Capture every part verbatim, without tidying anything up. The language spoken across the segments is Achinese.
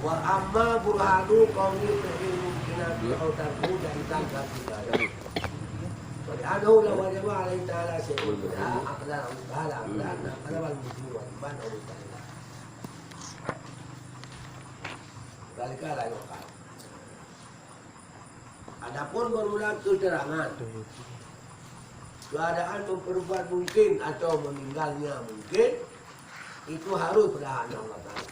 Wa amma burhanu qaulil fi'lil mumkinati aw tarkuhu jaizan kadzalika. Wa li'annahu law wajaba alaihi ta'ala syai'un minha aqlan aw mustahalan aqlan, la talabal mumkinu wajiban aw mustahilan. Dzalika la yuqal. Adapun bermula keterangan, keadaan memperbuat mungkin atau meninggalnya mungkin, itu harus pada hak Allah Taala.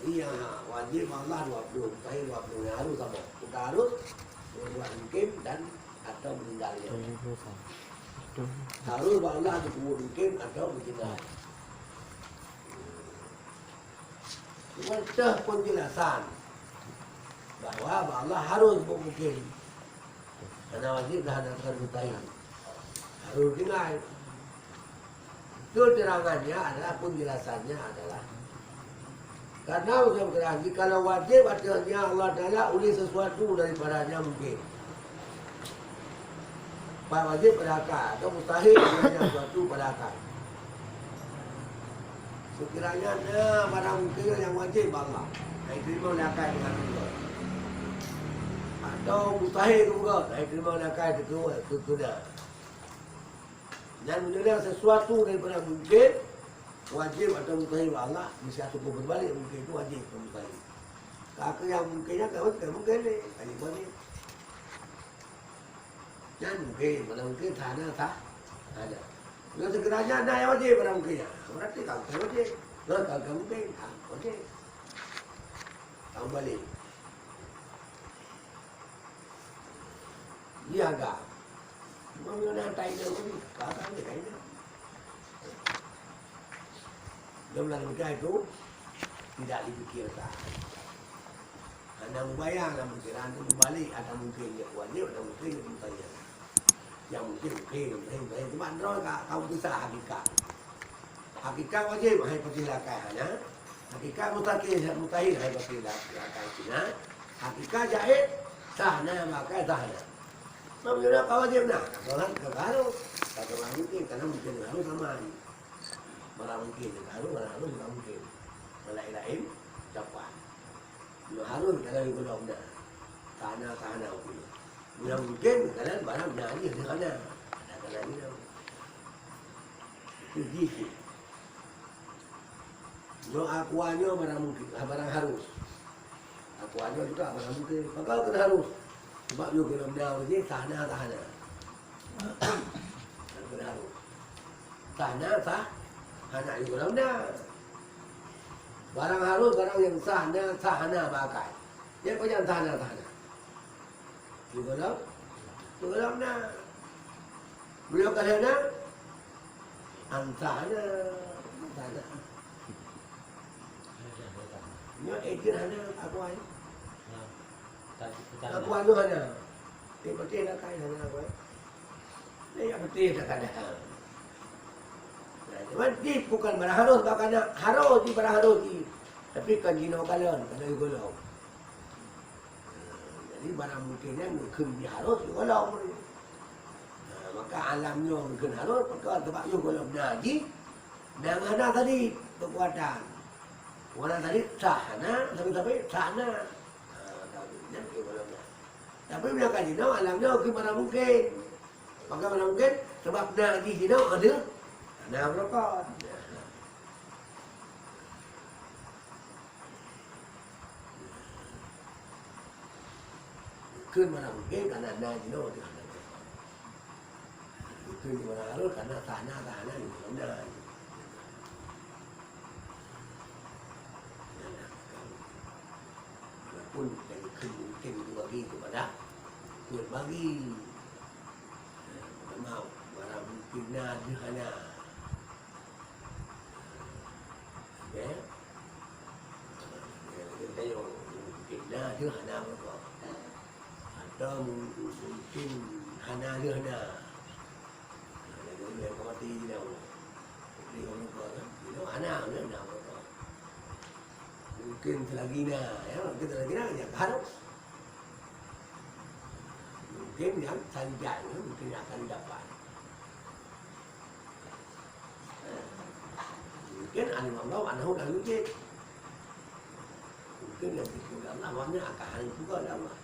Jadi yang wajib Allah dua puluh, mustahil dua puluh, yang harus apa? Kita harus berbuat mungkin dan atau meninggalnya. Harus Allah berbuat mungkin atau meninggal. Cuma teuh penjelasan bahwa bak Allah harus buet mungkin. Hana wajib dan hana mustahil. Harus tinggai. Itu terangannya adalah, penjelasannya adalah, karena bukan berarti kalau wajib artinya Allah Taala ulih sesuatu daripadanya mungkin. Wajib pada akal atau mustahil adanya sesuatu pada akal. Sekiranya na barang mungken nyang wajéb bak Allah, hana jiterima lé akai deungon ridho, atau mustahil keu beugöt, hana jiterima lé akai teukeue-, teukeuna. Dan meunyoe na sesuatu daripada mungken, wajéb atau mustahil bak Allah, bisa teupeu beubalik mungken tu wajéb atau mustahil. Ka keuh nyang mungken nyan ka mungken lé, ka jeuet wajéb. Nyan mungken, mana mungken sah na sah. Ada. Nyoe seukira nyan na nyang wajéb, mana mungken nyan. Berarti ka bukan wajéb. Nyoe ka bukan mungken, ha, wajéb. Ka meubalek. Dia agak. Meunyoe na tai na wajéb, ka ka na tai na. Dalam logika itu tidak dipikirkan. Hana mubayang lam pikiran tu meubalek, atau mungken jeuet wajéb, atau mungken jeuet mutayang. Nyang mungken, mungken, mungken, mungken. Cuma droe ka, ka meupisah hakikat. Hakikat wajéb, hai patéh lé akai hana. Hakikat mustahil, mustahil, hai patéh lé akai hana. Hakikat jaiz, sah na, maka sah na. Meunyoe ka wajéb na, ka Tuhan, ka harus. Ka Tuhan mungken, karena mungken harus sama. Barang mungken, barang harus, barang mungken. Laén-laén dapat. Nyoe harus dalam golom na. Ka na, ka hana mungken. Nyoe mungken dalam barang na jih, na hana. Ada kana jih. Itu jih. Nyoe aqua nyoe barang mungken, ah, barang harus. Aqua nyoe juga barang mungken. Pakon keuneuk harus? Sebab yôh golom na jih, sah na, sah na. Keuneuk harus. Sah na, sah hana, yôh golom na. Barang harus, barang nyang sah na, sah hana bak akai. Nyan peue nyang sah na, sah hana? Yôh golom, yôh golom na. Meunyoe ka lheueh na, an sah na, sah na. Nyoe eh jeuet hana, aqua nyoe. Aqua nyoe hana. Eh, patéh lé akai hana aqua. Nyoe jak patéh dah kada. Nah, cuman jih bukan barang harus, bahkan harus jih, barang harus jih. Tapi kan jinoe kalon, kalon yôh golom. Jadi, barang mungken nyan geukheun jih harus, yôh golom. Nah, maka alam nyoe geukheun harus, maka teubak yôh golom na jih, nyang hana tadi keukuatan. Hana tadi sah na, tapi, tapi sah na. Nah, tapi nyan yôh golom na. Tapi meunyoe ka jinoe, alam nyoe geukheun barang mungken. Maka barang mungken, sebab na jih jinoe, ada, na beurokot. Kheun mana mungken, karena na jinoe teuh hana. Kheun mana harus, karena sah na, sah na, jinoe na. Walaupun dari kheun mungken itu bagi kepada, kheun bagi. Pertama, barang mungken na, deuh hana. Ya. Mungkin na deuh hana meurupa. Atau mungkin hana deuh na. Lagèe ureueng ka maté jinoe. Dia meurupa kan? Jinoe hana, hana meurupa. Mungkin selagi na, ya, mungkin selagi na, ya, harus. Mungkin yang sanjak, ya, mungkin akan didapat. Mungkin alim Allah annahu la yujad. Nyang dikeue lé Allah, banyak akan hana dikeue lé Allah.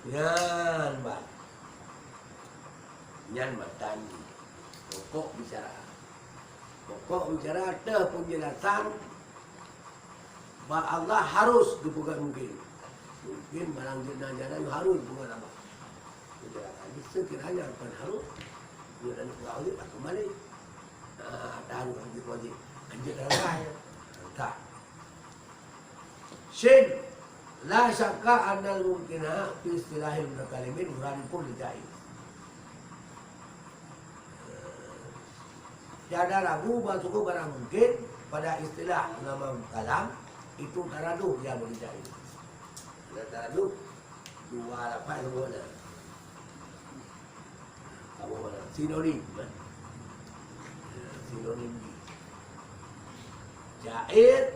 Nyan ban. Nyan matan jih. Pokok bicara. Pokok bicara teuh peunjelasan bak Allah harus geupeugah mungkin. Mungkin barang jeuet na jalan harus geupeugah Allah. Bicara tadi sekiranya bukan harus, dia ada kurang lebih tak kembali. Ah, tahan wajib-wajib. Anjir dalam bahaya. Tak. Shin, la syakka annal mumkina fi istilahil mutakalimin muradifun li jaiz. Tiada ragu bahwa sungguh barang mungkin pada istilah ulama kalam itu taraduf ya boleh jaiz. Ada taraduf, dua lafaz saboh makna. Saboh makna. Sinonim, eh. Ya, sinonim jih. Jaiz,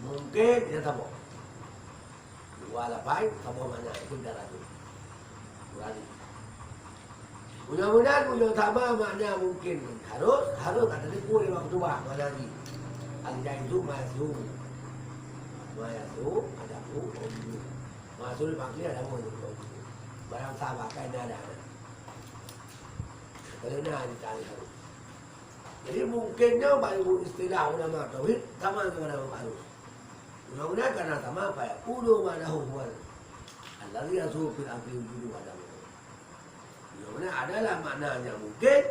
mungkin, ya saboh. Dua lafaz, saboh makna. Itu taraduf. Berarti. Mudah-mudahan, mudah sama makna mungkin harus, harus ada di pun waktu bah, mana lagi. Al-jaizu ma yasum. Ma yasum, ada pun, Maksud dipanggil ada pun. Barang sah pakai na ada. Kerana ditanya. Jadi mungkinnya bak istilah ulama tauhid sama dengan ulama harus. Ulama karena sama apa ya? Kudu ma'nahu huwal allazi yasulu fil aqli wujudu wa adamu. Ulama adalah maknanya mungkin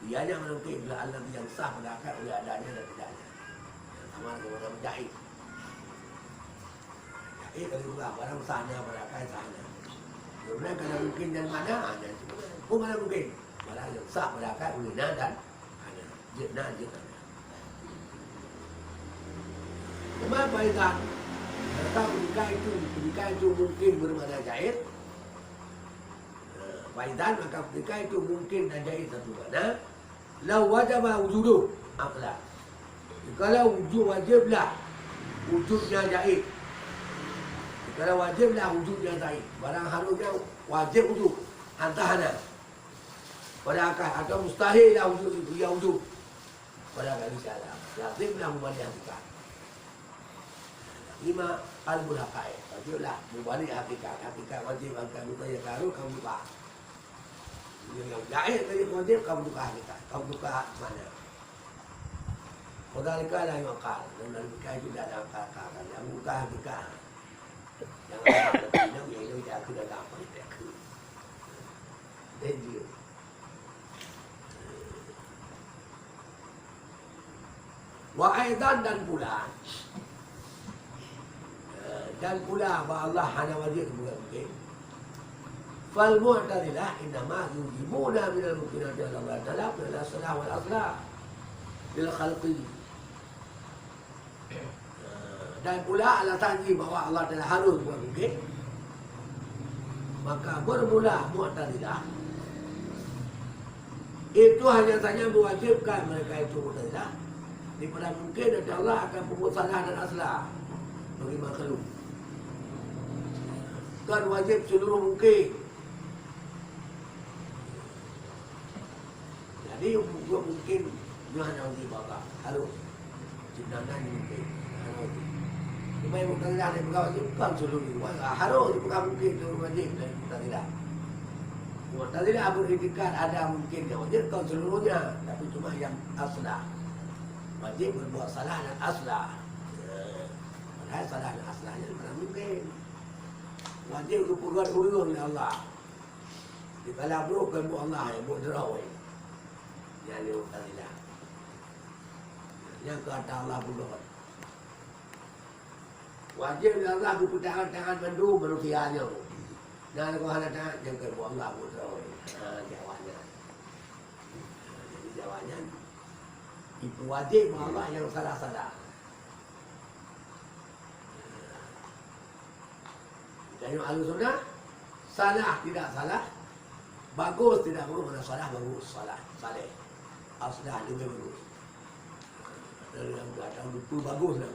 Ia nyang meunungkén adalah Allah nyang sah pada akal oleh adanya dan tidaknya. Nyang sama dengan orang jahil. Jahil kalau juga barang sah na pada akal sah na. Sebenarnya kalau mungkin dan mana, ha, dan sebenarnya. Pun mana mungkin? Barang nyang sah pada akal oleh na dan hana. Jeuet na, jeuet hana. Cuma faizan, tentang ketika itu, ketika itu mungkin bermakna jahil, Faizan, maka ketika itu mungkin dan jaiz satu makna. Lau wajaba wujudu aqlan. Jikalau wujud wajiblah wujudnya jaiz. Jikalau wajiblah wujudnya jaiz. Barang harusnya wajib wujud. Antah hana. Pada akal atau mustahil lah wujud itu, ia wujud. Pada akal insya Allah. Lazimlah mubalik hakikat. Lima, qalbul haqaiq. Wajiblah mubalik hakikat. Hakikat wajib akan bukan yang taruh kamu tukar. Yang jahil tadi wajib kamu tukar hakikat. Kamu tukar makna. Wadhalika la yuqal. Dan logika itu tidak ada akal-akal. Yang bukan hakikat. Yang ada, yang ada, yang ada, yang ada, yang ada. Dan dia. Wa aidan dan pula, eh, dan pula bahwa Allah hana wajib bukan mungkin. Fal Mu'tazilah innama yujibuna minal mumkinati Allah Ta'ala minal aslah wal aslah lil khalqi. Dan pula alasan jih bahwa Allah Taala harus buat mungkin. Maka bermula Mu'tazilah itu hanya saja mewajibkan mereka itu Mu'tazilah daripada mungkin dan Allah akan peubuet salah dan aslah bagi makhluk. Kan wajib seluruh mungkin. Jadi, bukan mungkin nyoe hana uji baba. Harus. Ciptaan mungkin. Hana uji. Cuma yang Mu'tazilah dia pegang wajib, bukan seluruh. Harus, bukan mungkin seluruh wajib dari Mu'tazilah. Mu'tazilah beriktikad ada mungkin yang wajib, bukan seluruhnya. Tapi cuma yang aslah. Wajib berbuat salah dan aslah. Ya. Padahal salah dan aslahnya mana mungkin. Wajib geupeugöt ureueng lé Allah. Dikala brok keu Allah nyang buet droe. Nyan lé Mu'tazilah. Nyang keu ata Allah peugöt. Wajéb lé Allah geupeutangan-tangan mandum manusia nyoe. Na lagoe hana taat nyang keu Allah buet droe. Ha, jawabannya. Jadi jawabannya, ipeuwajéb bak Allah nyang salah-salah. Tanyoe Ahlussunnah, salah tidak salah, bagus tidak bagus, mana salah bagus, salah, saleh. Aslah lebih bagus. Dari yang datang betul bagus lah.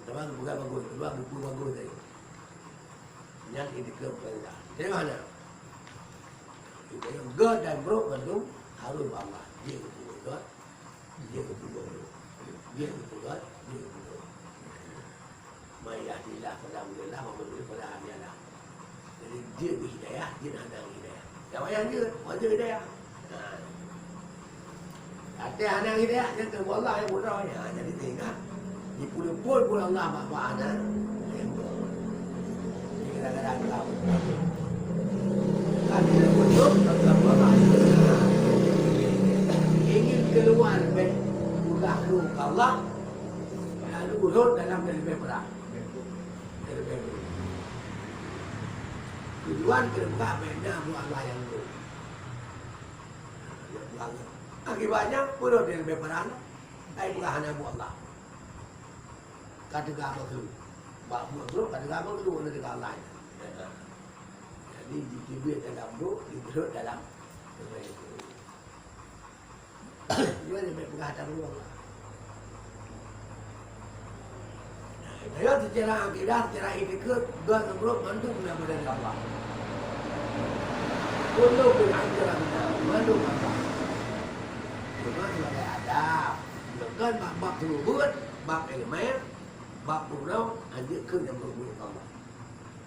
Pertama bukan bagus, kedua betul bagus tadi. Yang ini ke perintah. Dari mana? Kita yang gad dan brok bandum harus Allah. Dia betul. Dia keubeuet. Dia keubeuet, dia keubeuet. Man yahdillahu fala mudhillalah, wa man yudlil fala hadiyalah. Jadi, dia bri hidayah, dia hana bri hidayah. Nyang payah jeuet, wajéb hidayah. Ha. Até hana hidayah, nyan keu Allah nyang bunoe nyan. Jadi, teuingat, jipeuleupon pun Allah bak, bak hana. Jadi, gara-gara kamu. Kan dia pun tu, kalau Allah ingin keluar dari mudah lu ke Allah, lalu urut dalam dari perang. Tujuan keuneuk peugah bèk na buet Allah nyang lôn. Akibatnya, peureuet di leubeh paran, ai peugah hana buet Allah. Ka teuga makhluk. Bak buet brok ka teuga makhluk, hana teuga Allah. Jadi, jiteubiet dalam brok, jibrok dalam leubeh. Nyoe leubeh peugah that ruweueng. Nah, secara akidah, secara itikad, geuh ngon brok mandum na dari Allah. Kullu bid'atin dalalah, mandum Allah. Cuma sebagai adab, bukan bab-bab seumeubeuet, bab ilmu, bab guna, anjeuk keu nyang brok-brok Allah.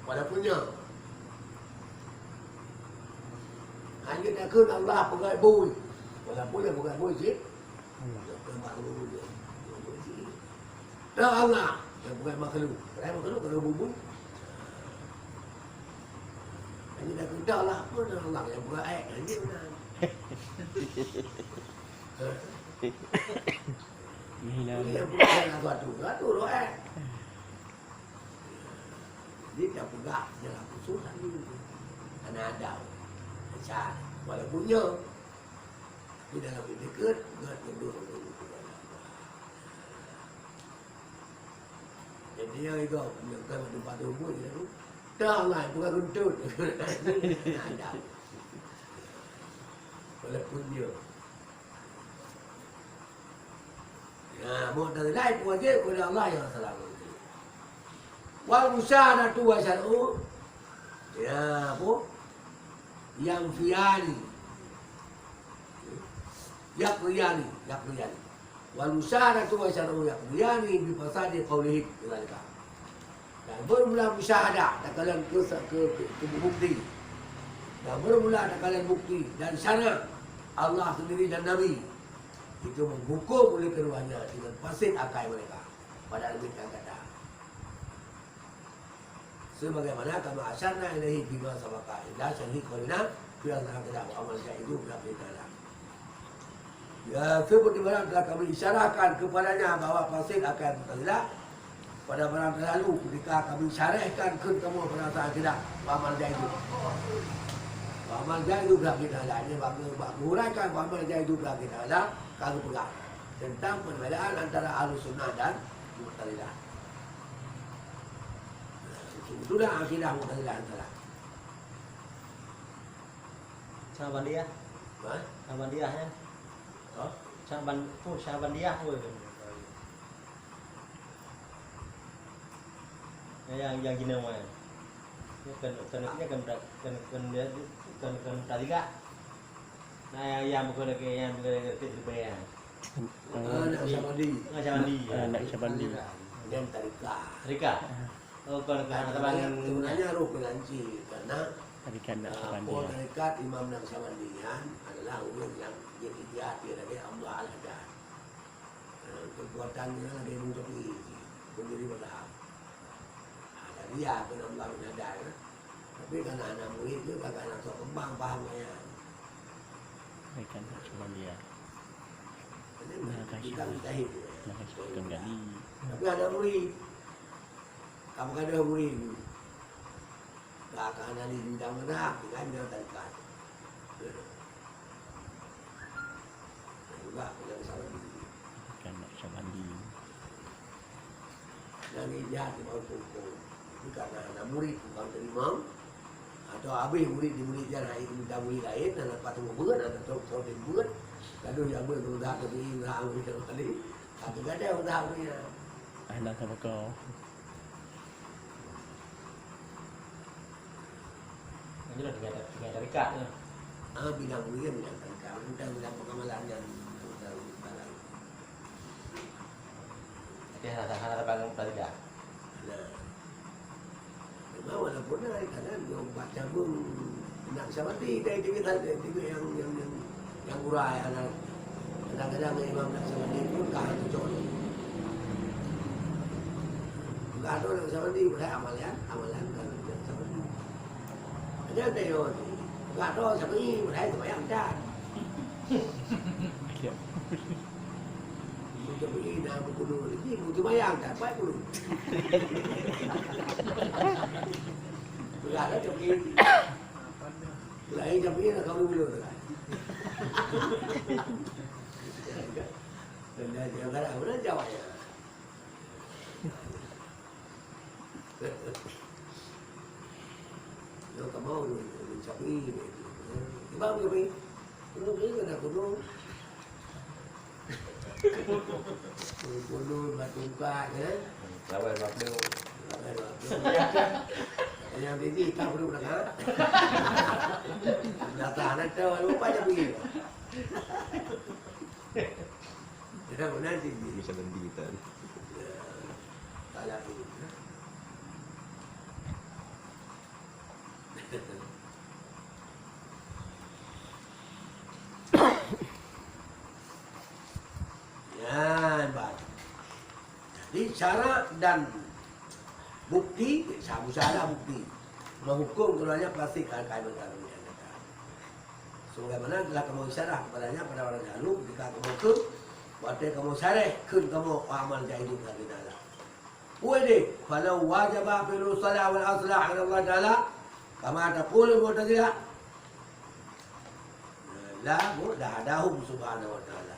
Walaupun nyoe, hana takheun Allah peugöt bui. Walaupun lam peugöt bui cit. Takheun Allah nyang peugöt makhluk. Padahai makhluk kalau bui-bui. Hana takheun Allah, peue Allah nyang peugöt ék, hana meunan. Nyang peugöt sesuatu, sesuatu roh ék. Jadi, tapeugah dalam usul tadi. Hana ada. Macam, walaupun nyoe, tapi dalam itikad, geuh tunduk untuk Allah. Jadi, nyoe igoe, nyoe kan tempat umur je tu. Dah lah, bukan runtut. Hana ada. Walaupun nyoe. Ya, Mu'tazilah itu wajib kepada Allah yang salah. Wal musyahadatu wa syar'u, ya, apa? Yanfiyani. Yaqdiyani, yaqdiyani. Wal musyahadatu wa syar'u yaqdiyani bi fasadi qaulihim bidzalika. Dan bermula musyahadah, takalon ke, ke, ke, ke bukti. Dan bermula takalon bukti dan syarak Allah sendiri dan Nabi. Itu menghukum oleh keduanya dengan fasid akai mereka. Pada demikian kata. Sebagaimana kama asyarna ilaihi bima sabaqa ila syarhi qaulina fi hadza kitab wa amal jaizu bi amri ta'ala. Ya, seperti mana telah kami isyarahkan kepadanya bahwa fasid akai Mu'tazilah pada barang terlalu ketika kami syarahkan kheun kamoe pada saat tidak wa amal jaizu. Wa amal jaizu bi amri ta'ala. Ini bagi, bagi uraikan wa amal jaizu bi amri ta'ala, kami pegang tentang perbedaan antara Ahlus Sunnah dan Mu'tazilah. Itulah akidah Mu'tazilah yang salah. Syahbandiyah. Ha? Syahbandiyah, ya. Ha? Syahban-, oh, Syahbandiyah tu. Ya, yang, yang gina, ya. Ya, kan, kan, ya, kan, kan, kan, kan, kan, tadi kak. Nah, yang, yang bukan lagi, yang bukan lagi, itu lebih, ya. Ah, Naqsyabandi. Naqsyabandi, ya. Ah, Naqsyabandi. Yang tarikat. Tarikat? Ah. Oh, kalau ke Nah, Naqsyabandi. Sebenarnya roh penganci, karena, Tarikat ah, Naqsyabandi, apa ya. Tarikat Imam Naqsyabandi nyan adalah orang yang dia ijtihad dia lagi Allah Al-Haddad. Ah, kekuatan dia lagi menjadi pendiri mazhab. Ah, dan dia pun Allah Al-Haddad, ya. Tapi karena anak murid dia, karena sok kembang paham dia. Tarikat Naqsyabandi, ya. Jadi, Nah, kita kasih. Mustahil. Nah, kasih. Tapi ada murid. Kamu kan ada murid. Dah kan ada di bidang mana, tinggal bidang tarikat. Juga bidang salah diri. Tarikat Naqsyabandi. Dan dia jahat di bawah hukum. Itu karena anak murid bukan terima. Atau habis murid di murid dia, nak minta murid lain, dan lepas tu buat, dan tu, tu dia buat. Lalu dia buat, berusaha ke sini, berusaha ke sini, berusaha ke sini. Tapi kadang usaha punya. Anak sama kau. Ini lah tinggal, tinggal tarikat lah. Ah, bidang dia, bidang tarikat. Bidang, bidang pengamalan yang, yang, Dia hana, hana saban ngon Mu'tazilah. Nah. Memang walaupun na kadang dia baca pun nak seperti dia, dia, dia, dia, dia yang, yang, yang, yang urai, anak. Kadang-kadang Imam Naqsyabandi pun ka cocok. Enggak ada Naqsyabandi, padahal amalan, amalan kan Naqsyabandi. Ada tengok ni, enggak ada Syafi'i, padahal sembahyang dah. Syafi'i dah berguru lagi, mau sembahyang dah, buat dulu. Enggak ada Syafi'i. Lain Syafi'i dah kamu dulu dah. Dan dia, dia garang, mana jawabnya? Lo kamoe mencari, tiba mencari. Kuno ni kena kuno. Kuno batu empat, eh? Lawan dua puluh. Lawan dua puluh. Yang tinggi tak perlu nak, ha? Dah tahan ada, lupa je pergi. Dah benar tinggi. Bisa nanti kita. Ya. Tak ada apa. Nyan, bah. Jadi, syarat dan bukti, sa-, syarat bukti. Meuhuköm keduanya pasti ka, ka, ka, ka, ka. Sebagaimana telah kamoe isyarah kepadanya pada orang dahulu, ketika kamoe kheun, watèe kamoe syarah, kheun kamoe amal jahiliyah kepada Allah. Peue deh, falau wajaba fi'lu shalah wal aslah 'ala Allah Ta'ala, kama taqulu Mu'tazilah. La, bu, lahadahum subhanahu wa ta'ala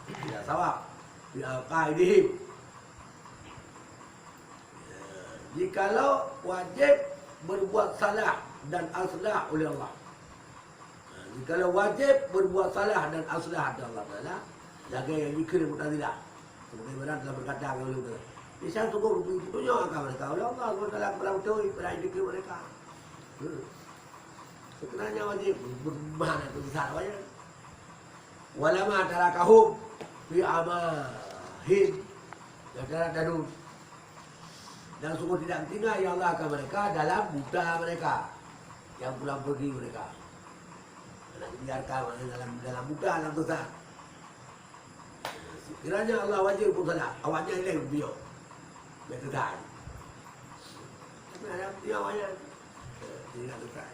ila sawab fi aqaidihim. Jikalau wajib berbuat salah dan aslah oleh Allah. Ha, jikalau wajib berbuat salah dan aslah oleh Allah Ta'ala, lagèe nyang jikheun Mu'tazilah. Sebagai ibarat dalam berkata, kalau kita, misal sungguh ditunyok akan mereka oleh Allah subhanahu wa taala kepada beutôi, pada dikheun mereka. Hmm. Sebenarnya wajib, ber-, ber-, mana tu besar wajib. Walama tarakahum fi amahim. Ya, tarak danun. Dan sungguh tidak ditinggai, ya Allah, akan mereka dalam buta mereka, yang pulang pergi mereka. Nak dibiarkan dalam, dalam buta, dalam dosa. Kiranya Allah wajib pun salah, awaknyan ilèe beubiôh. Bèk teutai. Tapi ada beubiôh awaknyan. Tidak teutai.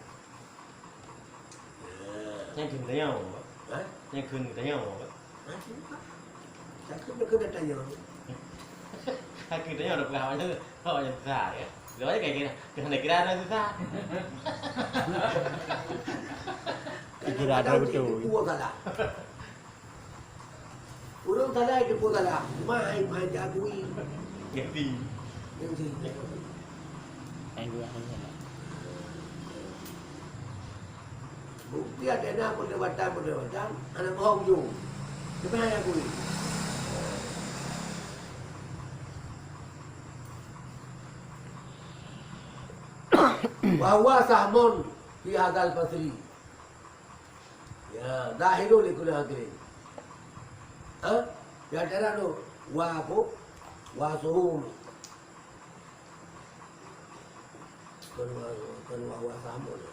Nyang kheun tanyong, Pak. Hah? Nyang kheun tanyong, Pak. Hah? Siapa? Siapa yang kheun tanyong? Aku tanyong dah pernah awak yang, awak yang susah, ya. Dia awak yang kira, kira, kira ada susah. Kira ada betul. Itu salah. Ureueng salah jipeusalah, mai, mai jiakui. Ganti. Ganti. Hai dua, hai dua. Bukti ada na perdebatan-perdebatan, aneuk boh ujong. Siapa yang akui? Bahwa sahmun fi hadzal fasli. Ya, zahirun li kulli aqilin. Ha? Ya, cara tu. Wa apa? Wa suhum. Kon wa, kon wa, wa sama. Ya.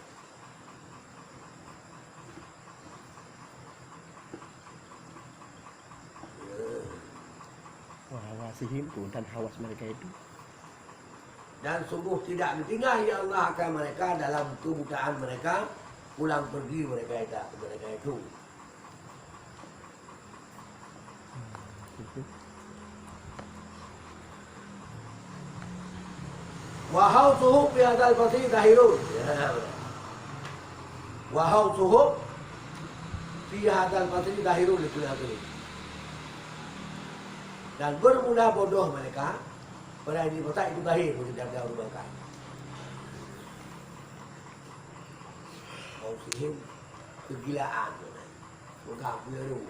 Wa hawasihim tu, dan hawas mereka itu. Dan sungguh tidak ditinggai, ya Allah, akan mereka dalam kebutaan mereka, pulang pergi mereka itu, mereka itu. Wa hawsuhum fi hadzal fasli zahirun. Ya. Wa hawsuhum fi hadzal fasli zahirun li kulli aqilin. Dan bermula bodoh mereka pada ini, masa itu zahir bagi tiap-tiap ureueng bansa. Hawsuhum, kegilaan. Peugah peue.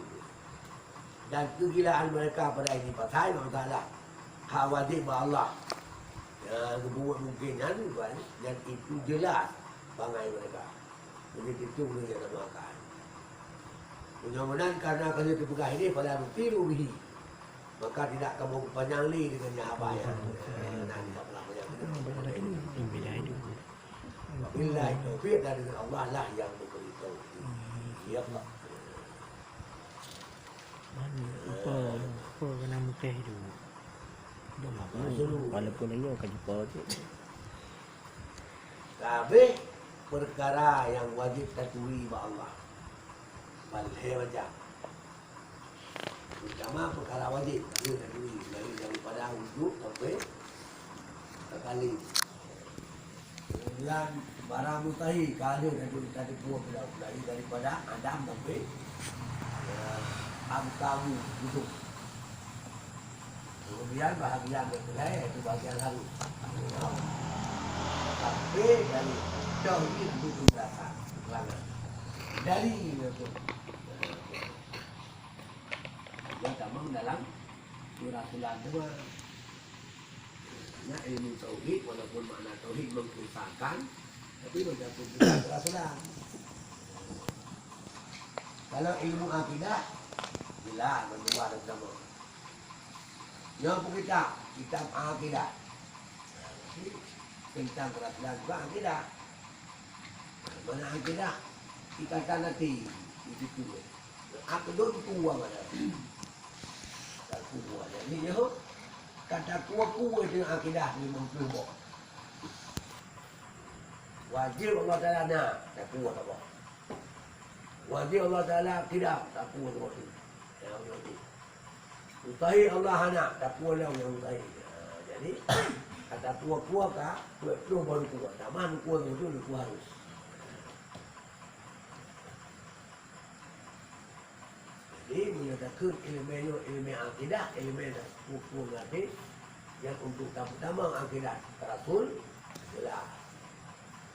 Dan kegilaan mereka pada ini pasai masalah hak wajib bak Allah. Ya, geubuet mungkin nyan, kan? Dan itu jelas bangai mereka. Jadi, itu boleh kita doakan. Mudah-mudahan karena kali itu peugah ini, pada tiru bihi. Maka tidak kamu panjang lé dengan nyan haba nyan. Eh, nah, tidak pernah panjang lé. Wabillahi taufiq, dan dengan Allah lah yang memberi taufik. Ya Allah. Mana apa, apa kena muteh tu? Dah lama. Walaupun nyoe ka jumpa tu. Kabeh perkara yang wajib taturi bak Allah. Ban lhèe macam. Terutama perkara wajib, dia taturi dari, daripada wudhu sampai takalin. Kemudian barang mustahil, ka ada dari, dari, daripada Adam sampai, eh, Amkamu, gitu. Kemudian bahagian yang terakhir, itu bahagian harus. Sampai dari tauhid itu penjelasan, keterangan. Dari itu, eh, dia tamam dalam surah Fulan tu, Nah, ilmu tauhid, walaupun makna tauhid mengkesahkan, tapi macam tu juga kerasulan. Kalau ilmu akidah, jelas, mendua dan sama. Nyoe pun kitab, kitab akidah. Tentang kerasulan juga akidah. Mana akidah? Ikatan hati, itu tu. Akidun kuah mana? Takwa. Jadi, nyoe, ka takwa kuah dengan akidah limong ploh boh. Wajib Allah Taala na, takwa apa? Wajib Allah Taala akidah, takwa apa tu? Ya, Allah tu. Mustahil Allah hana, takwa lah yang mustahil. Ha, jadi, ka takwa kuah ka, ploh boh kuah. Tamah kuah tu, kuah harus. Jadi, meunyoe takheun ileumèe nyoe ileumèe akidah, ileumèe huköm hadis, nyang untuk tapeutamong akidah rasul, jelas.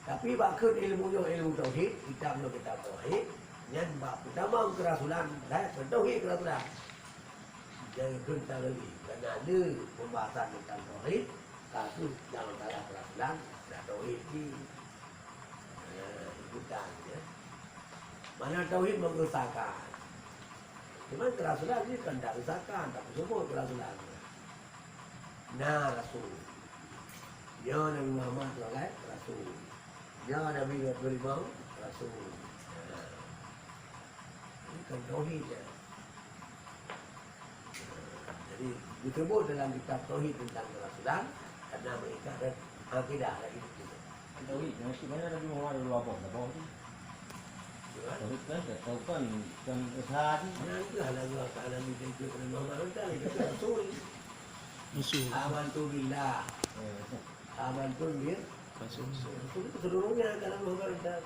Tapi bak kheun ilmu nyoe ilmu tauhid, kitab nyoe kitab tauhid, nyan bak peutamong keurasulan, dan tauhid keurasulan. Jangan kheun teugali, karena ada pembahasan tentang tauhid, kasus nyang masalah keurasulan, dan tauhid di Nah, ikutan, ya. Mana tauhid mengesahkan. Cuman keurasulan ni kan tak kesahkan, tak semua keurasulan. Nah, rasul. Nyoe Nabi Muhammad sebagai rasul. Nyoe Nabi dua puluh lima rasul. Nah. Ini kan tauhid, ya. Jadi, disebut dalam kitab tauhid tentang keurasulan, karena mereka ada akidah, ada hidup juga. Tauhid, maksud mana Nabi Muhammad dulu apa? Apa tu? Ya. Tauhid kan, tak tahu kan, kan usaha tu. Nah, itulah Nabi Allah Taala minta ikut Nabi Muhammad, kan ikut Rasul. Rasul. Amantu billah. Eh. Amantu bil Rasul. Rasul itu seluruhnya dalam Muhammad dan,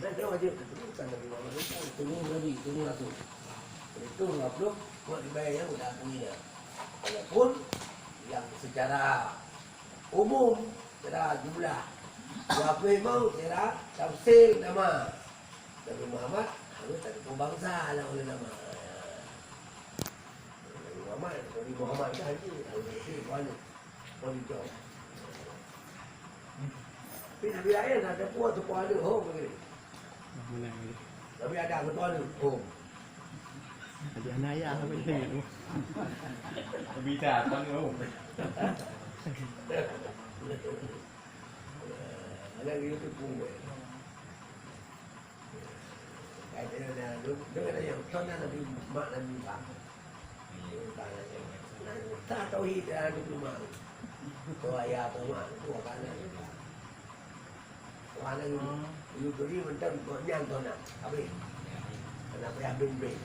dan dia wajib itu bukan Nabi Muhammad, itu seluruh Nabi, seluruh Rasul. Itu dua puluh buat dibayar yang udah akui dah. Walaupun yang secara umum, secara jumlah, dua puluh memang secara tafsir nama Nabi Muhammad harus satu bangsa lah oleh nama. Nabi Muhammad, Nabi Muhammad kan haji, Nabi Muhammad. Tapi Nabi laén ada puas teupeue aneuk hom lagèe. Mana lagi? Nabi ada teupeue aneuk hom. Ada anak ayah apa dia tu? Nabi dah apa ni hom? Ada lagi tu pun. Hai, dia dah, dia, dia kata yang ton dah Nabi, mak Nabi Musa. Nah, tak tauhid dah Nabi Musa. Tu ayah tu mak, tu akan Nabi Musa. Wah, Nabi, you beri mentang kau nyang ton dah. Habis. Kena payah bin bin.